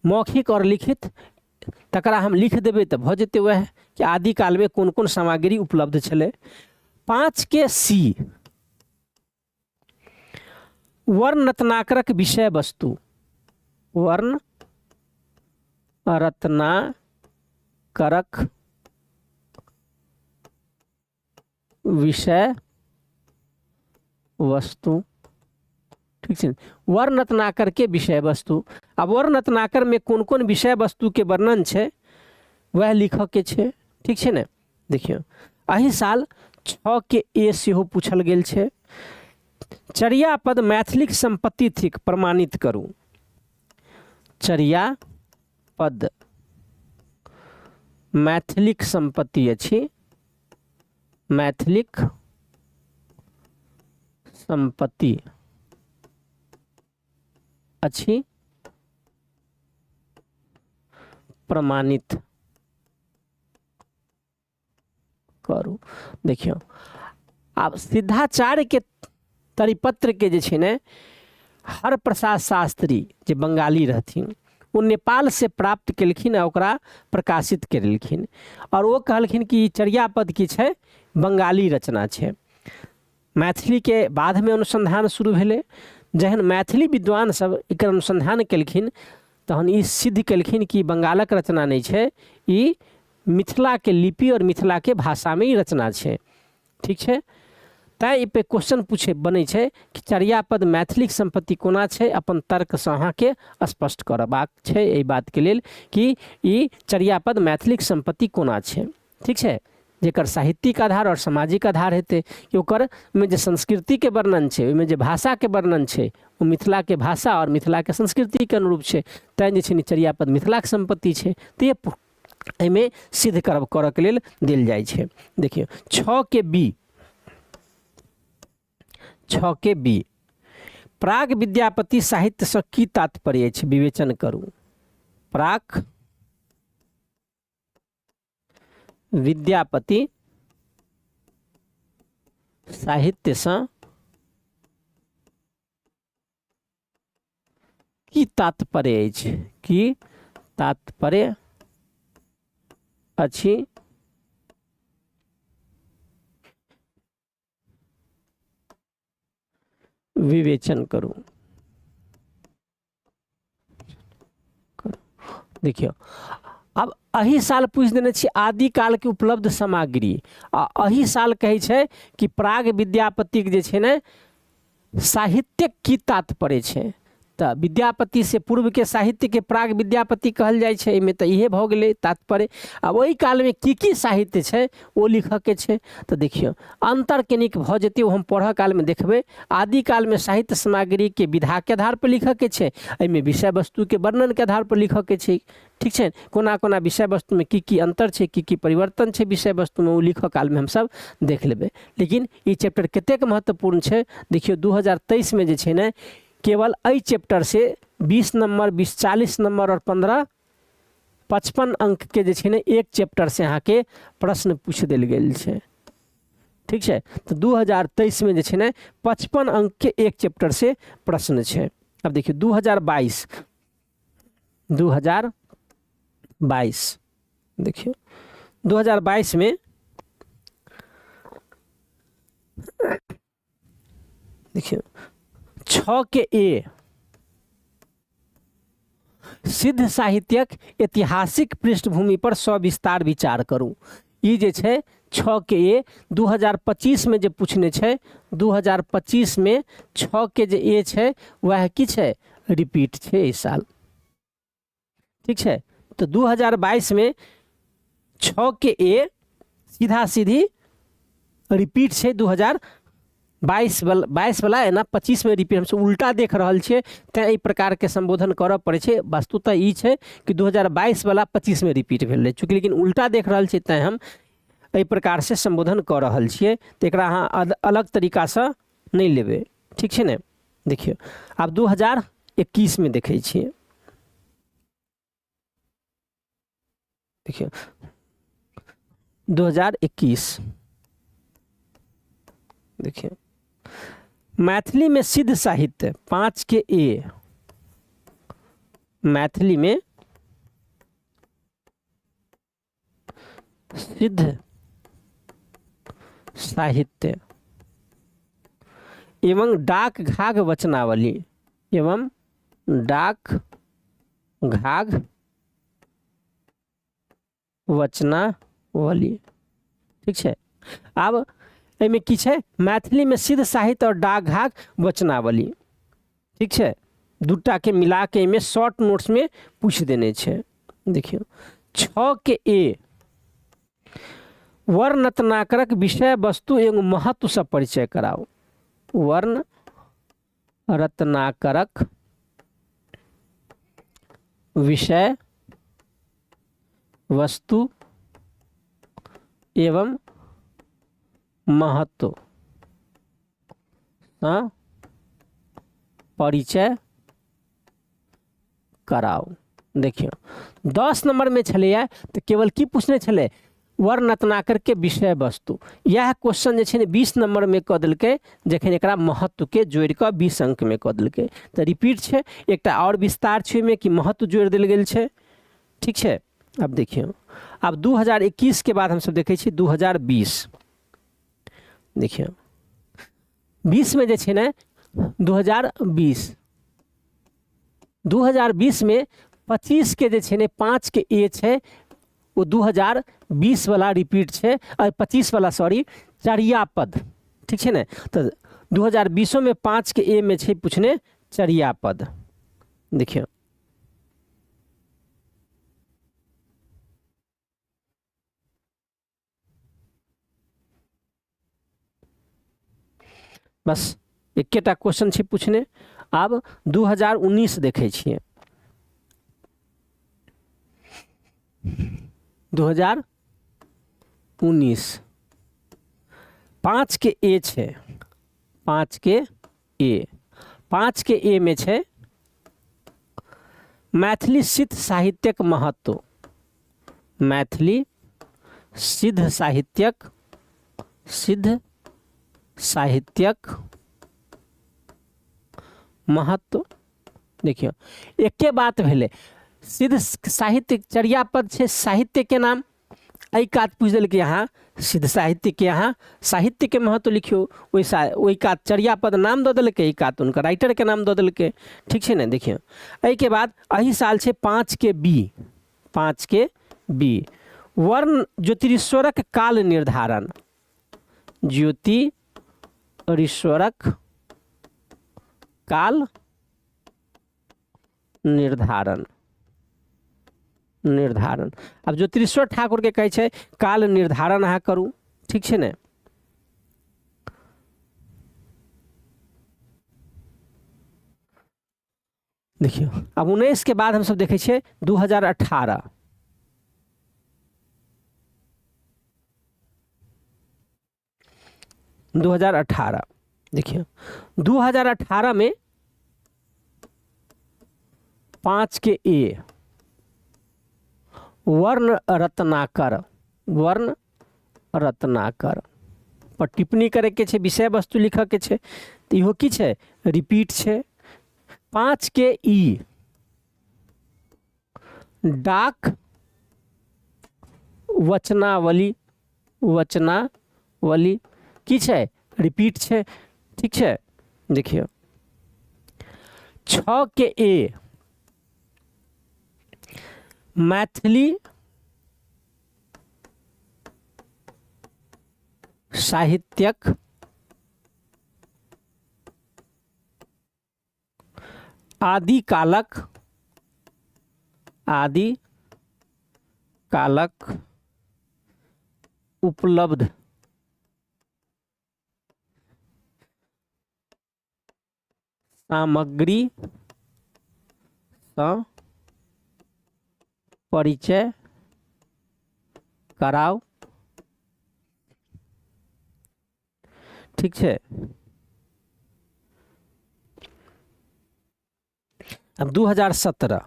मौखिक और लिखित, तकरा हम लिख देबै तऽ भऽ जेतै वएह कि आदिकालमे कोन कोन सामग्री उपलब्ध छलै। 5 के सी वर्ण रत्नाकरक विषय वस्तु, वर्ण रत्नाकरक विषय वस्तु। ठीक छै, वर्ण रत्नाकर के विषय वस्तु। आब वर्ण रत्नाकर में कोन कोन विषय वस्तु के वर्णन छै वह लिखऽ के छै। ठीक छै ने, देखियौ एहि साल 6 के ए सेहो पूछल गेल छै। चरिया पद मैथिलीक संपत्ति थिक प्रमाणित करू। चरिया पद मैथिलीक संपत्ति अछि, मैथिलीक संपत्ति अछि प्रमाणित करू। देखियौ आब सिद्धाचार्य के तरिपत्र के जे छै ने हरप्रसाद शास्त्री जे बंगाली रहथिन ओ नेपाल से प्राप्त केलखिन आ ओकरा प्रकाशित केलखिन और ओ कहलखिन कि ई चर्यापद की छै बंगाली रचना छै। मैथिली के बाद में अनुसंधान शुरू भेलै, जहन मैथिली विद्वान सब एकर अनुसंधान केलखिन तहन ई सिद्ध केलखिन कि बंगालक रचना नहि छै, ई मिथिलाके लिपि और मिथिलाके भाषामे ई रचना छै। ठीक छै, तैँ एहि पे क्वेश्चन पूछे बनै छै कि चर्यापद मैथिलीक सम्पत्ति कोना छै। अपन तर्कसँ अहाँके स्पष्ट करबाक छै एहि बातके लेल कि ई चर्यापद मैथिलीक सम्पत्ति कोना छै। ठीक छै, जेकर साहित्यिक आधार आओर सामाजिक आधार हेतै कि ओकर मे जे संस्कृतिके वर्णन छै, ओहिमे जे भाषाके वर्णन छै, ओ मिथिलाके भाषा आओर मिथिलाके संस्कृतिके अनुरूप छै। तैँ जे छै ने चर्यापद मिथिलाके सम्पत्ति छै। तऽ एहिमे सिद्ध करब करऽके लेल देल जाइ छै। देखियौ 6 के बी, 6 के बी, प्राग विद्यापति साहित्यसँ की तात्पर्य अछि, विवेचन करू। प्राग विद्यापति साहित्यसँ की तात्पर्य अछि, की तात्पर्य अछि, विवेचन करू। देखियौ आब एहि साल पूछि देने छी आदिकालके उपलब्ध सामग्री, आ एहि साल कहै छै कि प्राग विद्यापतिक जे छै ने साहित्यक की तात्पर्य छै। तऽ विद्यापति से पूर्वके साहित्यके प्राग विद्यापति कहल जाइ छै, एहिमे तऽ इहे भऽ गेलै तात्पर्य। आ ओहि कालमे की की साहित्य छै ओ लिखऽके छै। तऽ देखियौ अन्तर कनिक भऽ जेतै, ओ हम पढ़ऽ कालमे देखबै। आदिकालमे साहित्य सामग्रीके विधाके आधारपर लिखऽके छै, एहिमे विषय वस्तुके वर्णनके आधारपर लिखऽके छै। ठीक छै, कोना कोना विषय वस्तुमे की की अन्तर छै, की की परिवर्तन छै विषय वस्तुमे, ओ लिखऽ कालमे हमसब देख लेबै। लेकिन ई चैप्टर कतेक महत्वपूर्ण छै देखियौ, 2023मे जे छै ने केवल एहि चैप्टरसँ 20 नम्बर, 20, 40 नम्बर आओर 15, 55 अंकके जे छै ने एक चैप्टरसँ अहाँके प्रश्न पूछि देल गेल छै। ठीक छै, तऽ 2023मे जे छै ने 55 अंकके एक चैप्टरसँ प्रश्न छै। आब देखियौ 2022, 2022, देखियौ 2022मे देखियौ 6 के ए, सिद्ध साहित्यक ऐतिहासिक पृष्ठभूमि पर सविस्तार विचार करू। ई जे छै 6 के ए 2025 में जे पूछने छै, 2025 में 6 के जे ए छै वएह की छै, रिपीट छै एहि साल। ठीक छै, तऽ 2022 में 6 के ए सीधा सीधी रिपीट छै 2022 वाला, 22 वाला एना 25 में रिपीट, हमसब उल्टा देख रहल छियै तैं एहि प्रकारके सम्बोधन करऽ पड़ै छै। वस्तुतः ई छै कि 2022 वाला 25 में रिपीट भेल रहै, चूँकि लेकिन उल्टा देख रहल छियै तैं हम एहि प्रकारसँ सम्बोधन कऽ रहल छियै। तऽ एकरा अहाँ अलग तरीकासँ नहि लेबै, ठीक छै ने। देखियौ आब 2021 में देखै छियै, देखियौ 2021, देखियौ मैथिली में सिद्ध साहित्य 5 के ए, मैथिली में सिद्ध साहित्य एवं डाक घाघ वचनावली, एवं डाक घाघ वचनावली। ठीक छै, आब एहिमे की छै, मैथिलीमे सिद्ध साहित्य और डाक घाघ वचनावली। ठीक छै, दूटा के मिला के एहिमे शॉर्ट नोट्समे पूछि देने छै। देखियौ 6 के ए, वर्ण रत्नाकरक विषय वस्तु एवं महत्वसँ परिचय कराउ। वर्ण रत्नाकरक विषय वस्तु एवं महत्व सँ परिचय कराउ। देखियौ 10 नंबर में छलैया तऽ केवल की पूछने छलै, वर्ण रत्नाकर के विषय वस्तु। इएह क्वेश्चन जे छै ने 20 नंबर में कऽ देलकै, जखन एकरा महत्व के जोड़ि कऽ 20 अंक में कऽ देलकै। तऽ रिपीट छै, एकटा आओर विस्तार छै ओहिमे कि महत्व जोड़ि देल गेल छै। ठीक छै, आब देखियौ आब 2021 के बाद हमसब देखै छी 2020। देखियौ 20 में जे छै ने 2020 में 25 के जे छै ने 5 के ए छै, ओ 2020 वाला रिपीट छै, और 25 वाला सॉरी चर्यापद, ठीक छै ने। तऽ 2020मे 5 के ए मे छै पूछने चर्यापद। देखियौ बस एकेटा क्वेश्चन छै पूछने। आब 2019 देखै छियै, 2019 5 के ए छै, 5 के ए, 5 के ए में छै मैथिली सिद्ध साहित्यक महत्व, मैथिली सिद्ध साहित्यक, सिद्ध साहित्यक महत्व। देखियौ एके बात भेलै, सिद्ध साहित्य चर्यापद छै साहित्य के नाम, एहि कात पूछि देलकै अहाँ सिद्ध साहित्य के, अहाँ साहित्य के महत्व लिखियौ, ओहि कात चर्यापद नाम दऽ देलकै, एहि कात हुनकर राइटर के नाम दऽ देलकै। ठीक छै ने। देखियौ एहिके बाद एहि साल छै 5 के बी, 5 के बी वर्ण ज्योतिरीश्वरक काल निर्धारण, ज्योतिरीश्वरक काल निर्धारण, निर्धारण। आब ज्योतिरीश्वर ठाकुर के कहै छै काल निर्धारण अहाँ करू। ठीक छै ने। देखियौ आब 19 के बाद हमसब देखै छियै 2018, 2018। देखियौ 2018 में 5 के ए वर्ण रत्नाकर, वर्ण रत्नाकर पर टिप्पणी करे के छै, विषय वस्तु लिखऽ के छै, तऽ इहो की छै रिपीट छै। 5 के ई डाक वचनावली, वचनावली की छै रिपीट छै। ठीक छै। देखियौ 6 के ए मैथिली साहित्यक आदिकालक, आदिकालक उपलब्ध सामग्री सँ परिचय कराउ। ठीक छै। अब 2017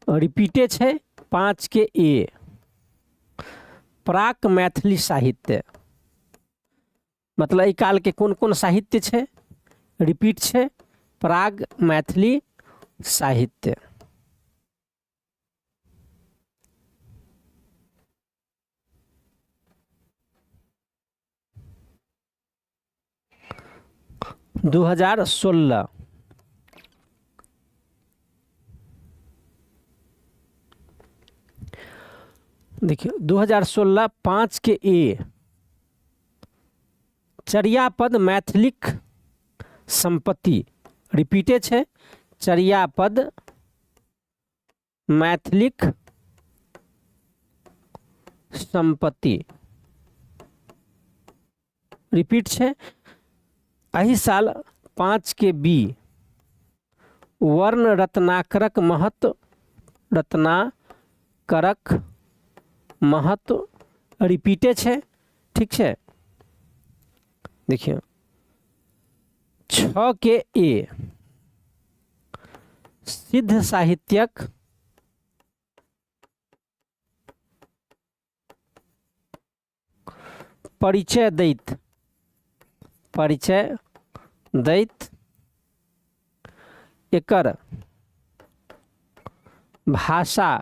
रिपीटे छै 5 के ए प्राक मैथिली साहित्य, मतलब एहि काल के कोन कोन साहित्य छै रिपीट छै, प्राग मैथिली साहित्य। 2016 देखियौ 2016 5 के ए चर्यापद मैथिलीक संपत्ति, रिपीटे छै, चर्यापद मैथिलीक संपत्ति रिपीट छै। एहि साल 5 के बी वर्ण रत्नाकरक महत्व, रत्नाकरक महत्व रिपीटे छै। ठीक छै। देखियौ 6 के ए सिद्ध साहित्यक परिचय दैत, परिचय दैत एकर भाषागत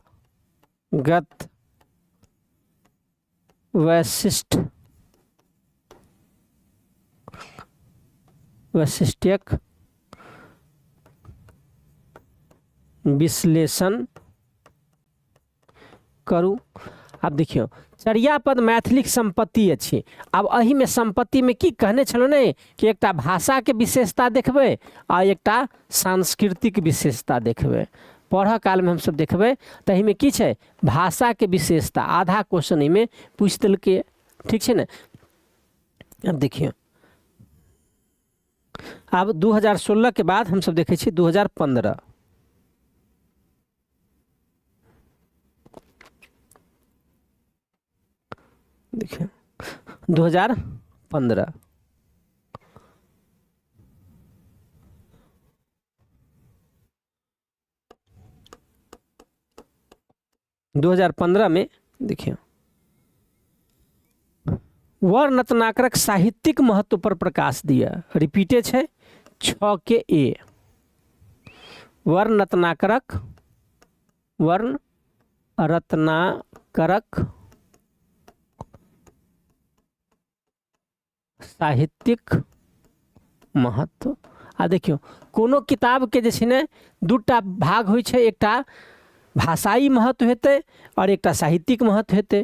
वैशिष्ट्य, वैशिष्ट्यक विश्लेषण करू। आब देखियौ, चर्यापद मैथिलीक सम्पत्ति अछि। आब एहिमे सम्पत्तिमे की कहने छलहुँ ने कि एकटा भाषाके विशेषता देखबै आ एकटा सांस्कृतिक विशेषता देखबै। पढ़ऽ कालमे हमसब देखबै तऽ एहिमे की छै, भाषाके विशेषता। आधा क्वेश्चन एहिमे पूछि देलकै, ठीक छै ने। आब देखियौ, आब 2016 के बाद हमसब देखै छियै 2015। देखियौ 2015 2015 में देखियौ, वर्णरत्नाकरक साहित्यिक महत्व पर प्रकाश दिअ। रिपीटे छै, 6 के ए। वर्णरत्नाकरक, वर्ण रत्नाकरक साहित्यिक महत्व। आ देखियौ, कोनो किताबके जे छै ने दूटा भाग होइ छै, एकटा भाषाई महत्व हेतै आओर एकटा साहित्यिक महत्व हेतै।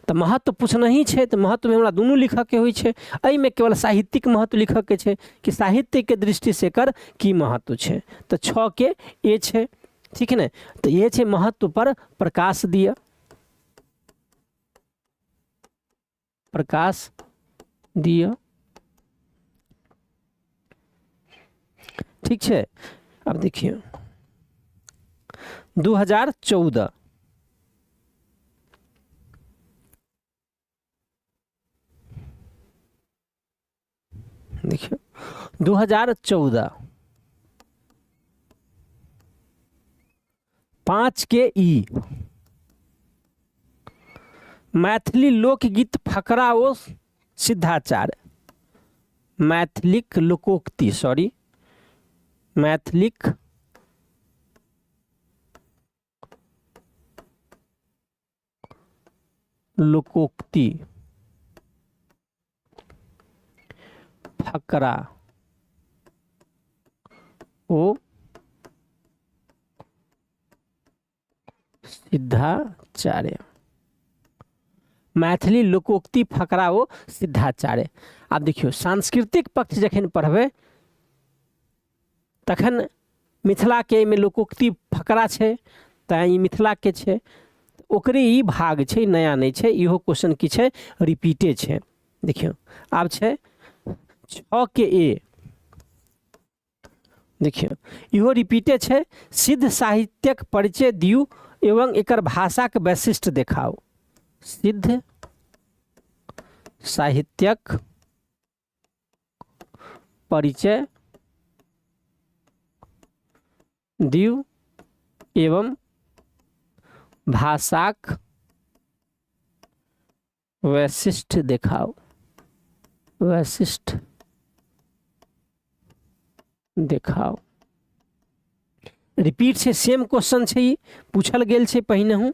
तऽ महत्व पुछनही छै तऽ महत्वमे हमरा दुनू लिखऽके होइ छै। एहिमे केवल साहित्यिक महत्व लिखऽके छै कि साहित्यके दृष्टिसँ एकर की महत्व छै। तऽ 6 के ए छै, ठीक ने। तऽ इहे छै महत्व पर प्रकाश दिअ, प्रकाश दिअ, ठीक छै। आब देखियौ 2014, देखियौ 2014 5 के ई। मैथिली लोकगीत फकरा ओ सिद्धाचार, मैथिलीक लोकोक्ति, सॉरी, मैथिलीक लोकोक्ति फकरा ओ सिद्धाचार्य, मैथिली लोकोक्ति फकरा ओ सिद्धाचार्य। आब देखियौ, सांस्कृतिक पक्ष जखन पढ़बै तखन मिथिलाके एहिमे लोकोक्ति फकरा छै, तैँ ई मिथिलाके छै, ओकरे ई भाग छै, नया नहि छै। इहो क्वेश्चन की छै, रिपीटे छै। देखियौ आब छै 6 के ए। देखियौ इहो रिपीटे छै। सिद्ध साहित्यक परिचय दियू एवं एकर भाषाक वैशिष्ट्य देखाउ। सिद्ध साहित्यक परिचय दियू एवं भाषाक वैशिष्ट्य देखाउ, वैशिष्ट्य देखाउ। रिपीट छै, सेम क्वेश्चन छै, ई पूछल गेल छै पहिनहु।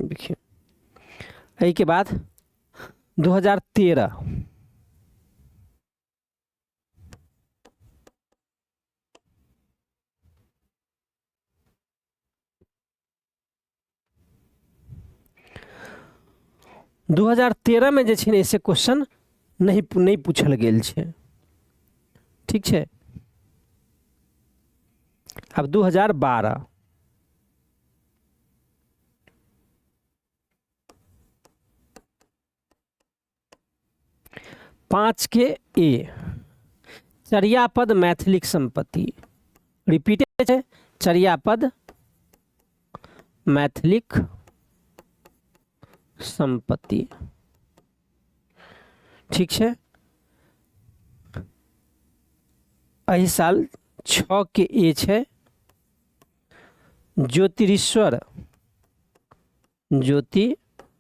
देखियौ एहिके बाद 2013, 2013 में जे छै ने ऐसे क्वेश्चन नहीं पूछल गेल छै, ठीक छै। आब 2012, 5 के ए। चर्यापद मैथिलीक संपत्ति, रिपीट छै, चर्यापद मैथिलीक संपत्ति, ठीक छै। एहि साल 6 के ए छै। ज्योतिरीश्वर, ज्योतिरीश्वर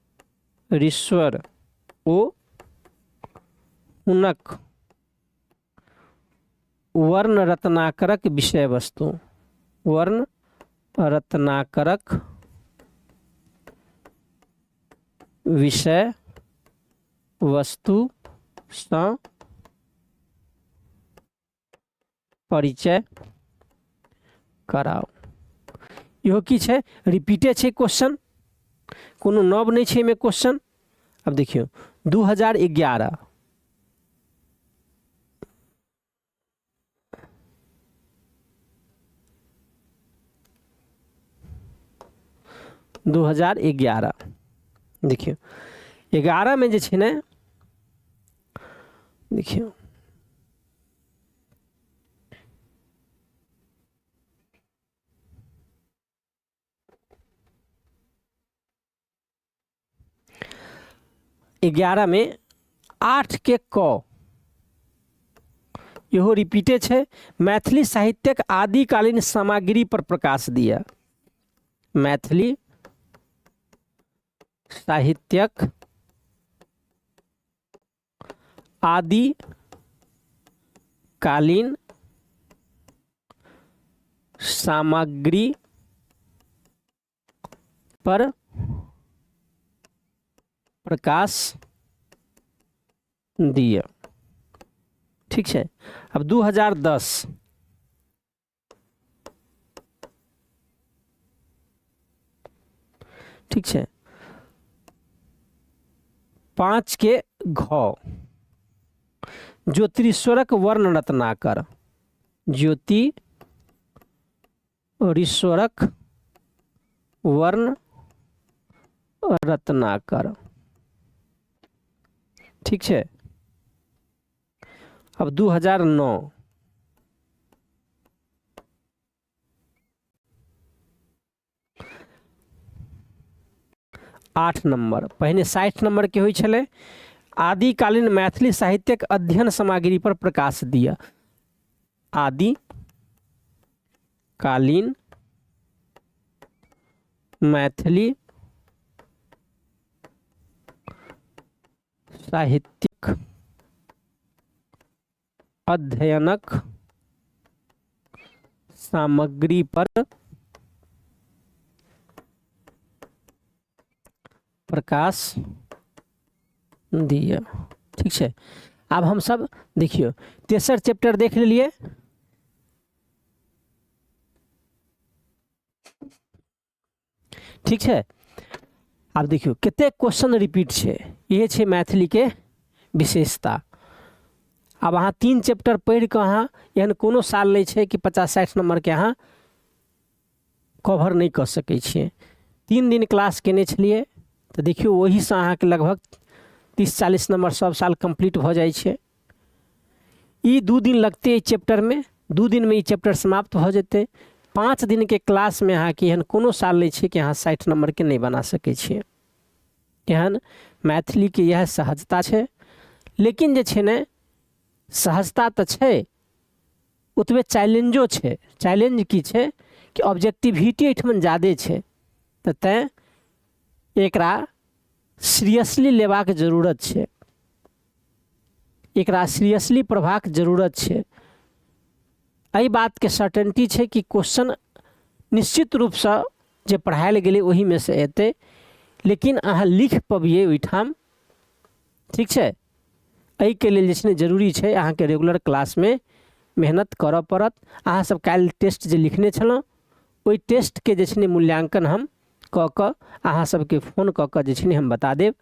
ओ हुनक वर्ण रत्नाकरक विषय वस्तु, वर्ण रत्नाकरक विषय वस्तु सँ परिचय कराउ। इहो की छै? रिपीटे छै क्वेश्चन, कोनो नव नहि छै एहिमे क्वेश्चन। आब देखियौ 2011, 2011, देखियौ 11 मे जे छै ने, देखियौ 11 मे 8 के क, इहो रिपीटे छै। मैथिली साहित्यक आदिकालीन सामग्री पर प्रकाश दिअ। मैथिली साहित्यक आदि कालीन सामग्री पर प्रकाश दिअ। ठीक छै। अब 2010, ठीक छै, 5 के घ, ज्योतिरीश्वरक वर्ण रत्नाकर, ज्योतिरीश्वरक वर्ण रत्नाकर। ठीक छै। अब 2009, 8 नम्बर, पहिने 60 नम्बर के होइ छलै। आदिकालीन मैथिली साहित्यक अध्ययन सामग्री पर प्रकाश दिअ। आदिकालीन मैथिली साहित्यिक अध्ययनक सामग्री पर प्रकाश दिअ। ठीक छै। आब हम सब देखियौ तेसर चैप्टर देख लेलियै। ठीक छै। आब देखियौ कतेक क्वेश्चन रिपीट छै। इहे छै मैथिलीके विशेषता। आब अहाँ 3 चैप्टर पढ़ि कऽ अहाँ एहन कोनो साल नहि छै कि 50-60 नम्बरके अहाँ कवर नहि कऽ सकै छियै। 3 दिन क्लास केने छलियै तऽ देखियौ ओहीसँ अहाँके लगभग 30-40 नम्बर सब साल कम्प्लीट भऽ जाइ छै। ई 2 दिन लगतै एहि चैप्टरमे, 2 दिनमे ई चैप्टर समाप्त भऽ जेतै। 5 दिनके क्लासमे अहाँके एहन कोनो साल नहि छै कि अहाँ 60 नम्बरके नहि बना सकै छियै। एहन मैथिलीके इएह सहजता छै। लेकिन जे छै ने, सहजता तऽ छै, ओतबे चैलेंजो छै। चैलेंज की छै कि ऑब्जेक्टिविटी एहिठमन ज्यादे छै, तऽ तैँ एकरा सीरियसली लेबाक जरूरत छै, एकरा सीरियसली पढ़बाक जरूरत छै। एहि बातके सर्टेनिटी छै कि क्वेश्चन निश्चित रूपसँ जे पढ़ायल गेलै ओहीमे से एतै, लेकिन अहाँ लिख पबियै ओहिठाम। ठीक छै। एहिके लेल जे छै ने जरूरी छै अहाँके रेगुलर क्लासमे मेहनत करऽ पड़त। अहाँसभ काल्हि टेस्ट जे लिखने छलहुँ ओहि टेस्टके जे छै ने मूल्यांकन हम कऽ कऽ अहाँ सबके फोन कऽ कऽ जे छै ने हम बता देब।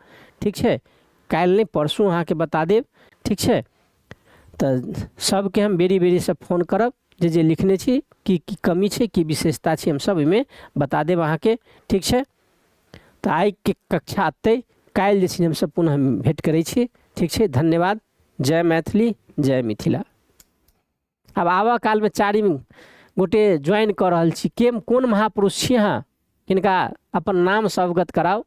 ठीक छै। काल्हि नहि परसू अहाँके बता देब। ठीक छै। तऽ सबके हम बेरी बेरीसँ फोन करब, जे जे लिखने छी की की कमी छै की विशेषता छै हम सब ओहिमे बता देब अहाँके। ठीक छै। तऽ आइके कक्षा एतै, काल्हि जे छै हमसब पुनः भेँट करै छी। ठीक छै। धन्यवाद। जय मैथिली, जय मिथिला। आब आबऽ कालमे चारिम गोटे ज्वाइन कऽ रहल छी। के कोन महापुरुष छी अहाँ? किनका अपन नामसँ अवगत कराउ।